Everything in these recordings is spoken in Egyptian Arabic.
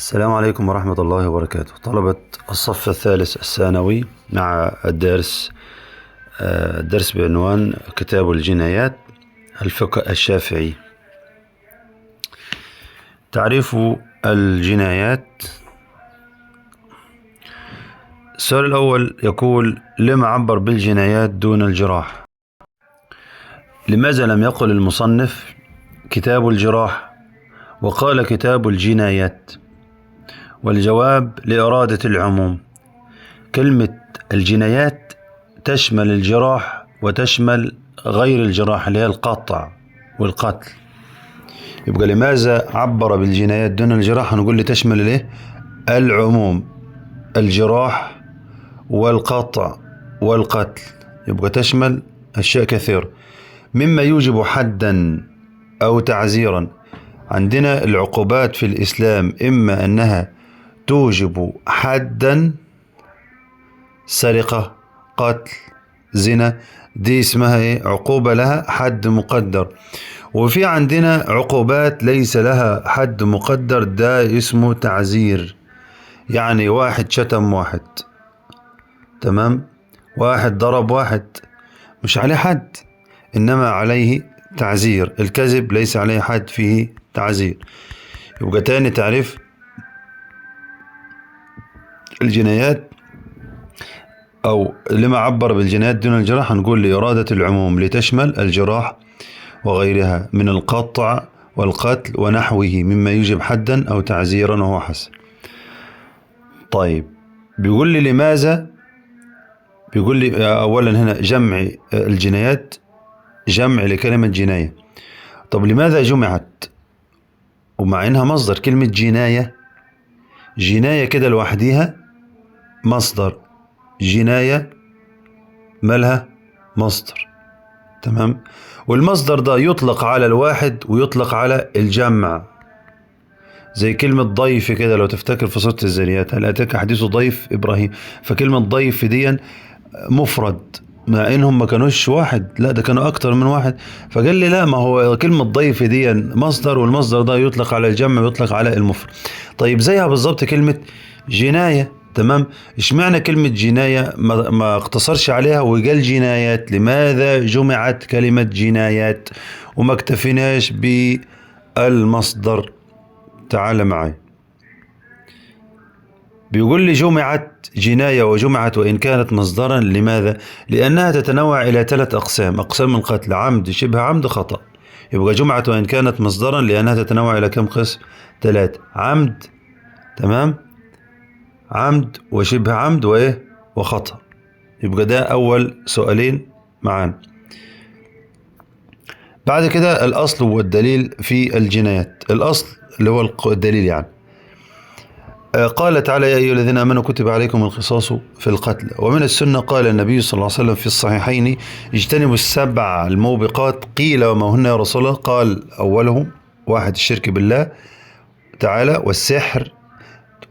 السلام عليكم ورحمة الله وبركاته. طلبة الصف الثالث الثانوي مع الدرس، الدرس بعنوان كتاب الجنايات، الفقه الشافعي. تعريف الجنايات. السؤال الأول يقول: لما عبر بالجنايات دون الجراح؟ لماذا لم يقل المصنف كتاب الجراح وقال كتاب الجنايات؟ والجواب: لإرادة العموم. كلمة الجنايات تشمل الجراح وتشمل غير الجراح اللي هي القطع والقتل. يبقى لماذا عبر بالجنايات دون الجراح؟ هنقول لي تشمل الايه؟ العموم، الجراح والقطع والقتل، يبقى تشمل أشياء كثيرة مما يوجب حدا أو تعزيرا. عندنا العقوبات في الإسلام إما أنها توجب حدا، سرقة، قتل، زنا، دي اسمها ايه؟ عقوبة لها حد مقدر. وفي عندنا عقوبات ليس لها حد مقدر، ده اسمه تعزير. يعني واحد شتم واحد، تمام، واحد ضرب واحد، مش عليه حد، إنما عليه تعزير. الكذب ليس عليه حد، فيه تعزير. يبقى تاني تعريف الجنايات، أو لما عبر بالجنايات دون الجراح، هنقول لإرادة العموم، لتشمل الجراح وغيرها من القطع والقتل ونحوه مما يوجب حدا أو تعزيرا وهو حسن. طيب بيقول لي لماذا؟ بيقول لي أولا هنا جمع الجنايات، جمع لكلمة جناية. طب لماذا جمعت ومع إنها مصدر؟ كلمة جناية، جناية كده لوحديها مصدر، جناية مالها مصدر، تمام. والمصدر ده يطلق على الواحد ويطلق على الجمع، زي كلمة ضيف كده لو تفتكر في سورة الذاريات، هل أتاك حديث ضيف إبراهيم؟ فكلمة ضيف دي مفرد، مع انهم ما كانوش واحد، لا ده كانوا اكتر من واحد. فقال لي لا، ما هو كلمة ضيف دي مصدر، والمصدر ده يطلق على الجمع ويطلق على المفرد. طيب زيها بالظبط كلمة جناية، تمام. اشمعنى كلمة جناية ما اقتصرش عليها وقال جنايات؟ لماذا جمعت كلمة جنايات وما اكتفيناش بالمصدر؟ تعال معي. بيقول لي جمعت جناية وجمعت وإن كانت مصدرا، لماذا؟ لأنها تتنوع إلى ثلاث أقسام: أقسام القتل، عمد، شبه عمد، خطأ. يبقى جمعت وإن كانت مصدرا لأنها تتنوع إلى كم قسم؟ ثلاثة: عمد، تمام، عمد وشبه عمد وإيه؟ وخطأ. يبقى ده أول سؤالين معانا. بعد كده الأصل والدليل في الجنايات. الأصل اللي هو الدليل يعني. قال تعالى: يا أيها الذين آمنوا كتب عليكم القصاص في القتل. ومن السنة قال النبي صلى الله عليه وسلم في الصحيحين: اجتنبوا السبع الموبقات. قيل: وما هن يا رسول الله؟ قال: أولهم واحد الشرك بالله تعالى، والسحر،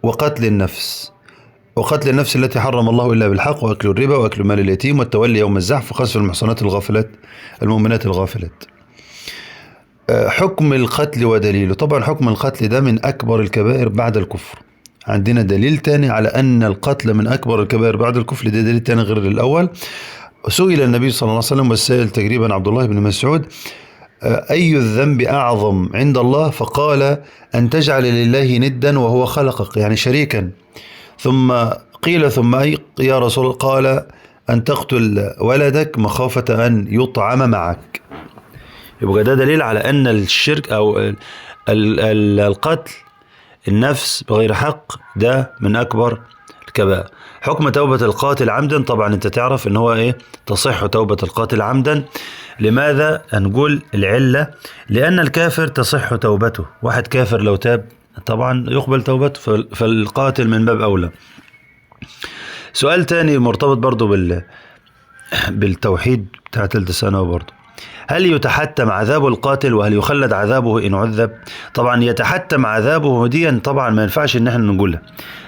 وقتل النفس، وقتل النفس التي حرم الله إلا بالحق، وأكل الربا، وأكل مال اليتيم، والتولي يوم الزحف، وقذف المحصنات الغافلات المؤمنات الغافلات. حكم القتل ودليله. طبعا حكم القتل ده من أكبر الكبائر بعد الكفر. عندنا دليل تاني على أن القتل من أكبر الكبائر بعد الكفر، ده دليل تاني غير الأول. سئل النبي صلى الله عليه وسلم، والسائل تقريبا عبد الله بن مسعود: أي الذنب أعظم عند الله؟ فقال: أن تجعل لله ندا وهو خلقك، يعني شريكا. ثم قيل: ثم أي يا رسول الله؟ قال: أن تقتل ولدك مخافة أن يطعم معك. يبقى ده دليل على أن الشرك أو القتل النفس بغير حق ده من أكبر الكبائر. حكم توبة القاتل عمدا، طبعا أنت تعرف إن هو إيه؟ تصح توبة القاتل عمدا. لماذا؟ نقول العلة لأن الكافر تصح توبته، واحد كافر لو تاب طبعا يقبل توبته، فالقاتل من باب أولى. سؤال تاني مرتبط برضو بالتوحيد بتاع ثالثة ثانوي برضو: هل يتحتم عذاب القاتل وهل يخلد عذابه إن عذب؟ طبعا يتحتم عذابه دي طبعا ما ينفعش إن احنا نقولها.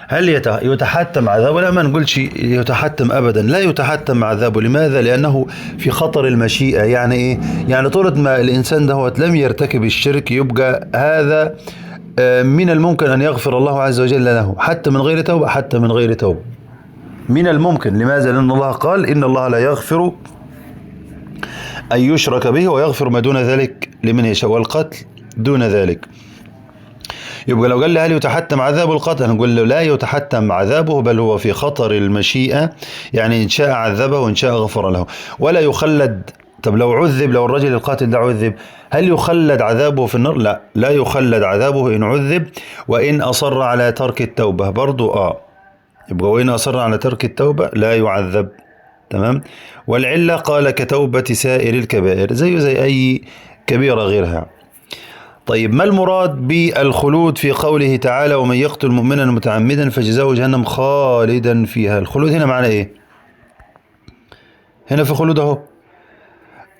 هل يتحتم عذابه؟ لا، ما نقولش يتحتم أبدا، لا يتحتم عذابه. لماذا؟ لأنه في خطر المشيئة. يعني إيه؟ يعني طول ما الإنسان ده لم يرتكب الشرك يبقى هذا من الممكن أن يغفر الله عز وجل له حتى من غير توبة، حتى من غير توبة من الممكن. لماذا؟ لأن الله قال إن الله لا يغفر أن يشرك به ويغفر ما دون ذلك لمن يشاء، والقتل دون ذلك. يبقى لو قال لي هل يتحتم عذاب القتل، هنقول له لا يتحتم عذابه، بل هو في خطر المشيئة، يعني إن شاء عذبه وإن شاء غفر له. ولا يخلد. طب لو عذب، لو الرجل القاتل ده عذب، هل يخلد عذابه في النار؟ لا، لا يخلد عذابه إن عذب، وإن أصر على ترك التوبة برضو يبقى وإن أصر على ترك التوبة لا يعذب. تمام. والعلة قال كتوبة سائر الكبائر، زيه زي أي كبيرة غيرها. طيب ما المراد بالخلود في قوله تعالى ومن يقتل مؤمنا متعمدا فجزاؤه جهنم خالدا فيها؟ الخلود هنا معنى ايه؟ هنا في خلود اهو.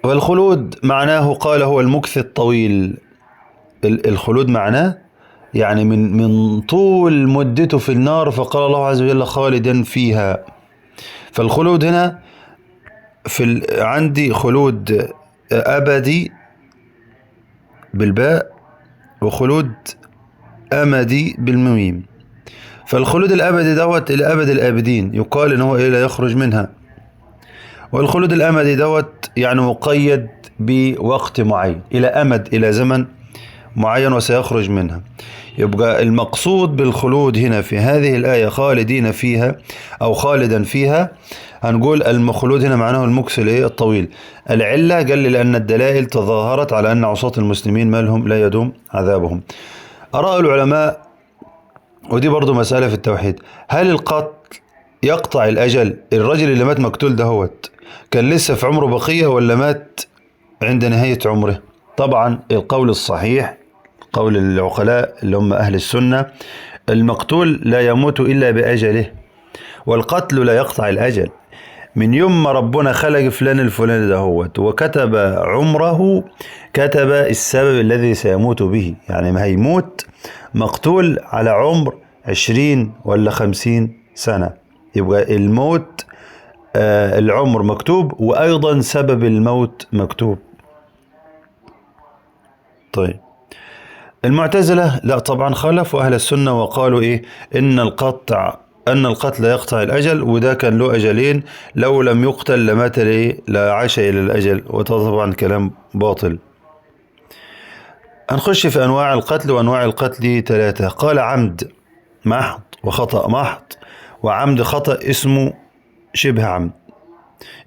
والخلود معناه قال هو المكث الطويل. الخلود معناه يعني من طول مدته في النار، فقال الله عز وجل خالدا فيها. فالخلود هنا في عندي خلود أبدي بالباء وخلود أمدي بالميم. فالخلود الأبدي دوت الأبد الآبدين، يقال إن هو إيه لا يخرج منها. والخلود الأمدي دوت يعني مقيد بوقت معين، إلى أمد، إلى زمن معين وسيخرج منها. يبقى المقصود بالخلود هنا في هذه الآية خالدين فيها أو خالدا فيها، هنقول المخلود هنا معناه المكث الطويل. العلة قال لي لأن الدلائل تظاهرت على أن عصاة المسلمين ما لهم لا يدوم عذابهم. آراء العلماء، ودي برضو مسألة في التوحيد، هل القتل يقطع الأجل؟ الرجل اللي مات مقتول دهوت كان لسه في عمره بقية ولا مات عند نهاية عمره؟ طبعا القول الصحيح قول العقلاء اللي هم أهل السنة، المقتول لا يموت إلا بأجله، والقتل لا يقطع الأجل. من يوم ما ربنا خلق فلان الفلاني دهوت وكتب عمره، كتب السبب الذي سيموت به. يعني ما هيموت مقتول على عمر 20 ولا 50 سنة، يبقى الموت العمر مكتوب وأيضا سبب الموت مكتوب. طيب المعتزلة لا طبعا خالفوا أهل السنة وقالوا إيه؟ إن القتل يقطع الأجل، وده كان له أجلين، لو لم يقتل لمات لا عاش إلى الأجل، وده طبعا كلام باطل. هنخش في أنواع القتل، وأنواع القتل 3. قال عمد محض وخطأ محض، وعمد خطأ اسمه شبه عمد.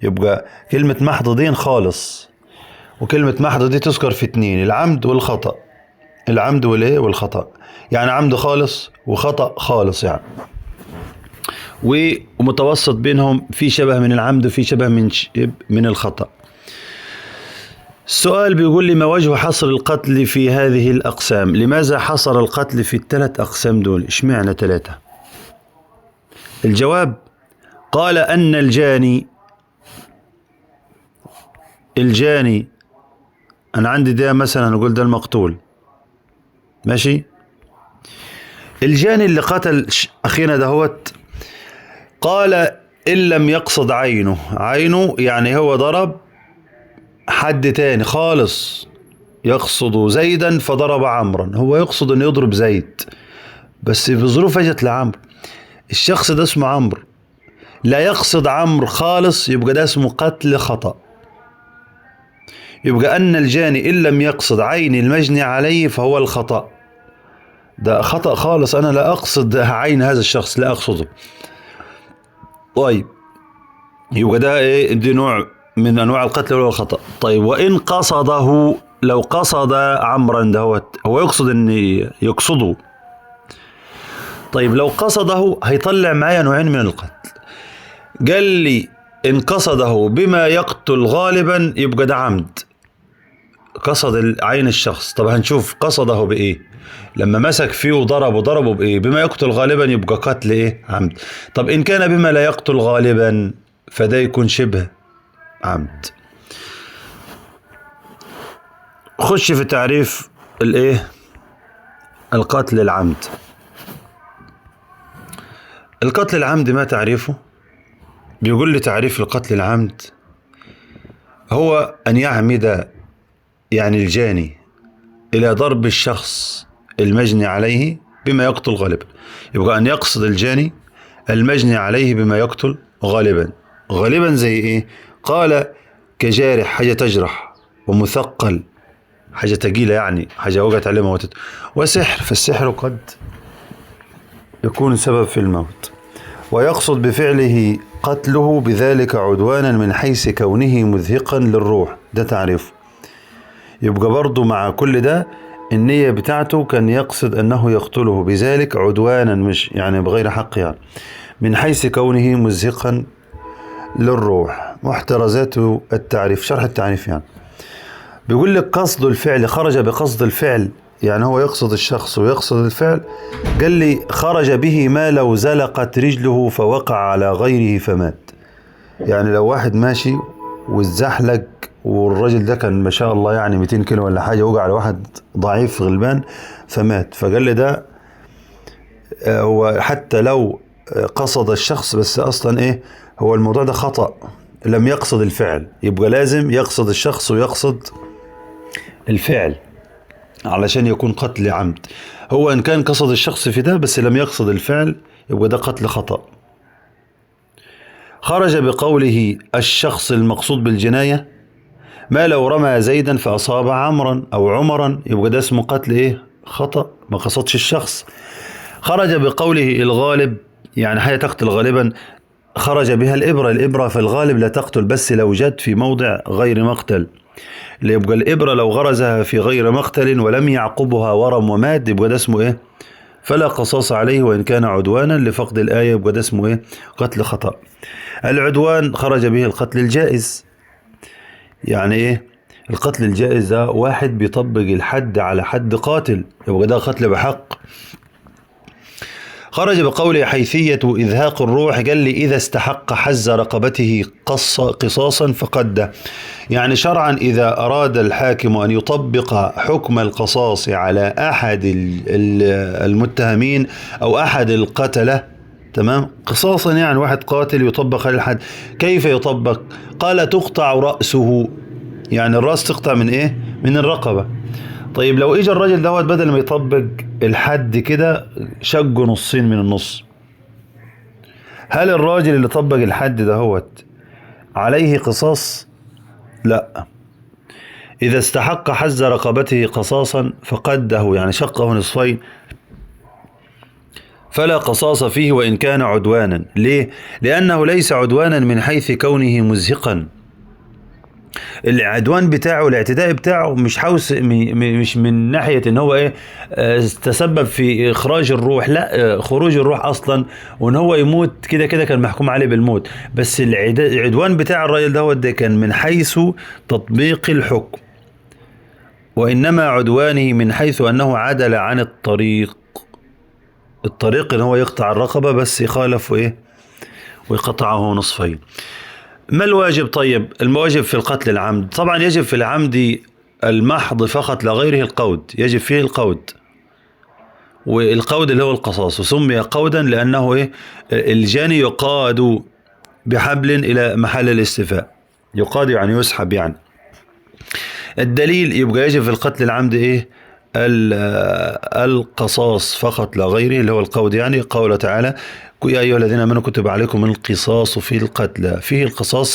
يبقى كلمة محض دي خالص، وكلمة محض دي تذكر في 2، العمد والخطأ. العمد والايه والخطأ، يعني عمد خالص وخطأ خالص يعني، ومتوسط بينهم في شبه من العمد وفي شبه من الخطأ. السؤال بيقول لي ما وجه حصر القتل في هذه الأقسام؟ لماذا حصر القتل في ال3 أقسام دول؟ اشمعنى 3؟ الجواب قال أن الجاني أنا عندي ده مثلا، نقول ده المقتول، ماشي، الجاني اللي قتل أخينا دهوت، قال إن لم يقصد عينه، عينه يعني هو ضرب حد تاني خالص، يقصد زيدا فضرب عمرا، هو يقصد أن يضرب زيد بس بظروف اجت لعمرو، الشخص ده اسمه عمرو، لا يقصد عمرو خالص، يبقى ده اسمه قتل خطأ. يبقى أن الجاني إن لم يقصد عين المجني عليه فهو الخطأ، ده خطأ خالص، أنا لا أقصد عين هذا الشخص، لا أقصده. طيب يبقى ده إيه؟ دي نوع من أنواع القتل وهو الخطأ. طيب وإن قصده، لو قصد عمرا دهوت، هو يقصد أن يقصده. طيب لو قصده هيطلع معايا نوعين من القتل. قال لي إن قصده بما يقتل غالبا يبقى ده عمد، قصد عين الشخص. طب هنشوف قصده بإيه؟ لما مسك فيه وضربه، ضربه بإيه؟ بما يقتل غالبا يبقى قتل إيه؟ عمد. طب إن كان بما لا يقتل غالبا فده يكون شبه عمد. خش في تعريف الإيه؟ القتل العمد. القتل العمد ما تعريفه؟ بيقول لي تعريف القتل العمد هو أن يعمد، يعني الجاني، إلى ضرب الشخص المجني عليه بما يقتل غالبا. يبقى أن يقصد الجاني المجني عليه بما يقتل غالبا. غالبا زي إيه؟ قال كجارح، حاجة تجرح، ومثقل، حاجة تقيلة يعني حاجة وقعت عليه موتت، وسحر، فالسحر قد يكون سبب في الموت. ويقصد بفعله قتله بذلك عدوانا من حيث كونه مذهقا للروح، ده تعريف. يبقى برضو مع كل ده النية بتاعته كان يقصد أنه يقتله بذلك عدوانا، مش يعني بغير حق يعني، من حيث كونه مزهقا للروح. محترزات التعريف، شرح التعريف يعني بيقول لك قصد الفعل، خرج بقصد الفعل، يعني هو يقصد الشخص ويقصد الفعل. قال لي خرج به ما لو زلقت رجله فوقع على غيره فمات. يعني لو واحد ماشي واتزحلق، والراجل ده كان ما شاء الله يعني 200 كيلو ولا حاجة، وقع على واحد ضعيف غلبان فمات، فقال لي ده هو حتى لو قصد الشخص، بس أصلا إيه هو الموضوع ده خطأ، لم يقصد الفعل، يبقى لازم يقصد الشخص ويقصد الفعل علشان يكون قتل عمد. هو إن كان قصد الشخص في ده بس لم يقصد الفعل يبقى ده قتل خطأ. خرج بقوله الشخص المقصود بالجناية ما لو رمى زيدا فأصاب عمرا أو عمرا، يبقى ده اسمه قتل إيه؟ خطأ، ما قصدش الشخص. خرج بقوله الغالب، يعني حاجة تقتل غالبا، خرج بها الإبرة. الإبرة في الغالب لا تقتل، بس لو جت في موضع غير مقتل، يبقى الإبرة لو غرزها في غير مقتل ولم يعقبها ورم ومات، يبقى ده اسمه إيه؟ فلا قصاص عليه وإن كان عدوانا لفقد الآية، يبقى ده اسمه إيه؟ قتل خطأ. العدوان خرج به القتل الجائز. يعني إيه القتل الجائز؟ ده واحد بيطبق الحد على حد قاتل، يبقى ده قتل بحق. خرج بقوله حيثية إذهاق الروح، قال لي إذا استحق حز رقبته قصاصا فقده. يعني شرعا إذا أراد الحاكم أن يطبق حكم القصاص على أحد المتهمين أو أحد القتلة، تمام، قصاصا يعني واحد قاتل يطبق على الحد، كيف يطبق؟ قال تقطع رأسه، يعني الرأس تقطع من إيه؟ من الرقبة. طيب لو اجى الراجل دوت بدل ما يطبق الحد كده شقه نصين من النص، هل الراجل اللي طبق الحد دهوت عليه قصاص؟ لا. إذا استحق حز رقبته قصاصا فقده، يعني شقه نصفين، فلا قصاص فيه وإن كان عدوانا. ليه؟ لأنه ليس عدوانا من حيث كونه مزهقا. العدوان بتاعه، الاعتداء بتاعه مش حوس، مش من ناحية ان هو ايه تسبب في اخراج الروح، لا، خروج الروح اصلا وان هو يموت كده كده كان محكوم عليه بالموت، بس العدوان بتاع الراجل ده كان من حيث تطبيق الحكم، وانما عدوانه من حيث انه عدل عن الطريق، الطريق ان هو يقطع الرقبة بس يخالف ايه ويقطعه نصفين. ما الواجب؟ طيب الواجب في القتل العمد، طبعا يجب في العمد المحض فقط لا غيره القود، يجب فيه القود، والقود اللي هو القصاص، وسمي قودا لأنه إيه الجاني يقاد بحبل إلى محل الاستيفاء، يقاد يعني يسحب يعني. الدليل يبقى يجب في القتل العمد إيه القصاص فقط لا غيره اللي هو القود يعني. قوله تعالى يا أيها الذين آمنوا كتب عليكم القصاص في القتلى، فيه القصاص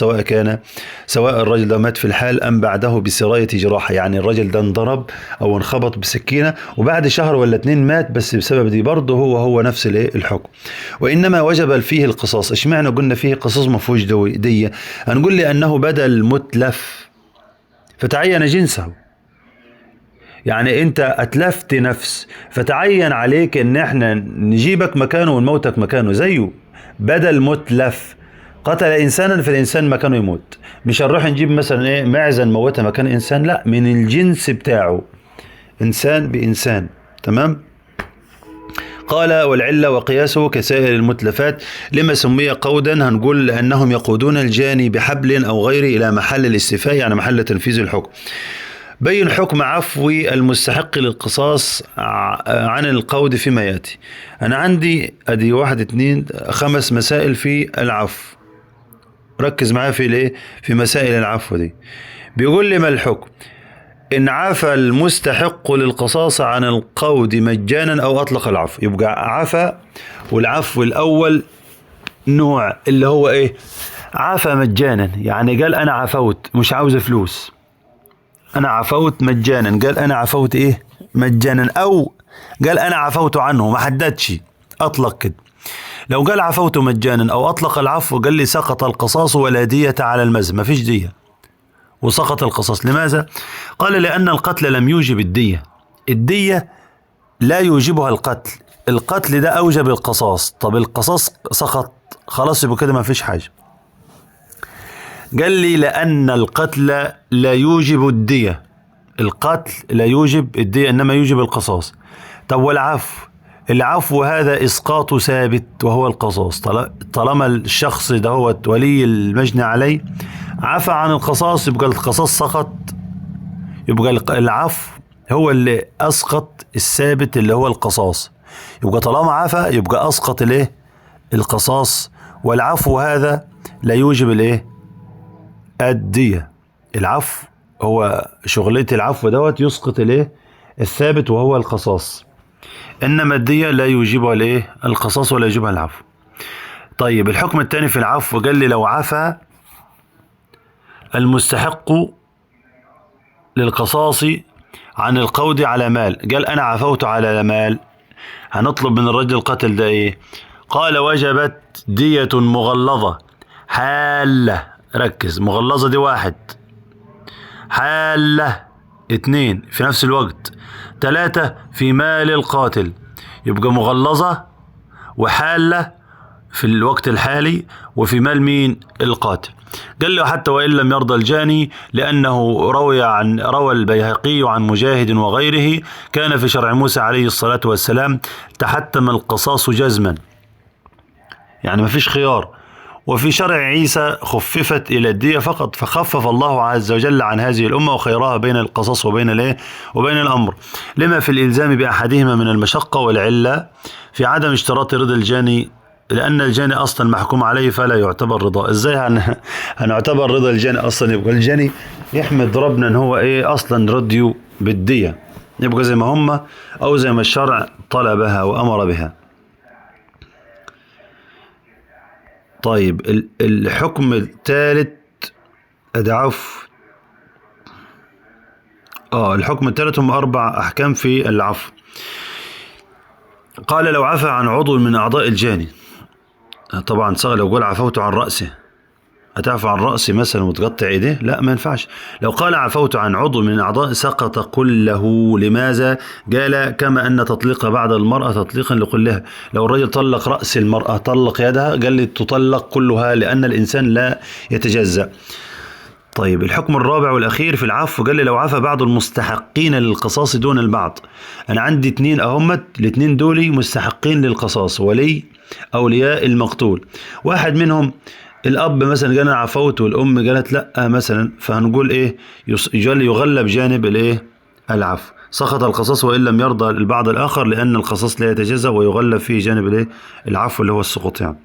سواء الرجل ده مات في الحال أم بعده بسراية جراحة، يعني الرجل ده انضرب أو انخبط بسكينة وبعد شهر ولا اتنين مات، بس بسبب دي برضه هو نفس الحكم. وإنما وجب فيه القصاص. اشمعنى قلنا فيه قصاص ما فيهوش دية؟ هنقول لأنه بدل متلف فتعين جنسه، يعني انت اتلفت نفس فتعين عليك ان احنا نجيبك مكانه ونموتك مكانه زيه. بدل متلف، قتل انسانا فالانسان مكانه يموت، مش هنروح نجيب مثلا ايه معزة نموتها مكان انسان، لا، من الجنس بتاعه، انسان بانسان، تمام. قال والعلة وقياسه كسائر المتلفات. لما سمي قودا؟ هنقول لأنهم يقودون الجاني بحبل أو غيره إلى محل الاستيفاء، يعني محل تنفيذ الحكم. بين حكم عفوي المستحق للقصاص عن القود فيما يأتي. أنا عندي أدي 1 2 5 مسائل في العفو، ركز معايا في الايه في مسائل العفو دي. بيقول لي ما الحكم؟ إن عفى المستحق للقصاص عن القود مجانا أو أطلق العفو. يبقى عفى، والعفو الأول نوع اللي هو إيه؟ عفى مجانا، يعني قال أنا عفوت مش عاوز فلوس، أنا عفوت مجانا، قال أنا عفوت إيه؟ مجانا، أو قال أنا عفوت عنه، ما حددش، أطلق كده. لو قال عفوت مجانا أو أطلق العفو قال لي سقط القصاص ولا دية على المذهب، ما فيش دية وسقط القصاص. لماذا؟ قال لأن القتل لم يوجب الدية، الدية لا يوجبها القتل، القتل ده أوجب القصاص، طب القصاص سقط خلاص يبقى كده ما فيش حاجة. قال لي لأن القتل لا يوجب الدية، القتل لا يوجب الدية إنما يوجب القصاص. طب والعفو؟ العفو هذا إسقاط ثابت وهو القصاص، طالما الشخص ده هو ولي المجني عليه عفى عن القصاص يبقى القصاص سقط، يبقى العفو هو اللي أسقط الثابت اللي هو القصاص، يبقى طالما عفى يبقى أسقط الايه؟ القصاص. والعفو هذا لا يوجب الايه؟ الدية. العفو هو شغلية العفو دوت يسقط الايه؟ الثابت وهو القصاص، انما الدية لا يوجبها الايه؟ القصاص ولا يوجبها العفو. طيب الحكم الثاني في العفو قال لي لو عفى المستحق للقصاص عن القود على مال، قال انا عفوت على مال، هنطلب من الرجل القتل ده ايه؟ قال وجبت دية مغلظة حالة، ركز، مغلظة دي واحد، حالة اتنين في نفس الوقت، تلاتة في مال القاتل، يبقى مغلظة وحالة في الوقت الحالي وفي مال مين؟ القاتل. قال له حتى وإن لم يرضى الجاني، لأنه روى البيهقي عن مجاهد وغيره كان في شرع موسى عليه الصلاة والسلام تحتم القصاص جزما، يعني ما فيش خيار، وفي شرع عيسى خففت إلى الدية فقط، فخفف الله عز وجل عن هذه الأمة وخيرها بين القصاص وبين الايه؟ وبين الأمر، لما في الإلزام بأحدهما من المشقة والعلة في عدم اشتراط رضا الجاني، لأن الجاني أصلا محكوم عليه فلا يعتبر رضا. إزاي هنعتبر رضا الجاني أصلا؟ يبقى الجاني يحمد ربنا إن هو إيه أصلا رضيه بالدية، يبقى زي ما هم أو زي ما الشرع طلبها وأمر بها. طيب الحكم الثالث العفو. الحكم الثالث هم 4 أحكام في العفو. قال لو عفى عن عضو من أعضاء الجاني، طبعا لو قال عفوت عن رأسه، هتعفو عن رأسي مثلا وتقطع ايديه؟ لا ما ينفعش. لو قال عفوت عن عضو من أعضاء سقط كله. لماذا؟ قال كما أن تطليق بعد المرأة تطليقا لكلها، لو الرجل طلق رأس المرأة طلق يدها قال لي تطلق كلها لأن الإنسان لا يتجزأ. طيب الحكم الرابع والأخير في العفو قال لي لو عفى بعض المستحقين للقصاص دون البعض. أنا عندي 2 أهمت، الاثنين دولي مستحقين للقصاص، ولي أولياء المقتول، واحد منهم الأب مثلا قال أنا عفوت والأم قالت لأ مثلا، فهنقول إيه؟ يغلب جانب الإيه؟ العفو. سقط القصاص وإن لم يرضى البعض الآخر، لأن القصاص لا يتجزأ ويغلب فيه جانب الإيه؟ العفو اللي هو السقوط يعني.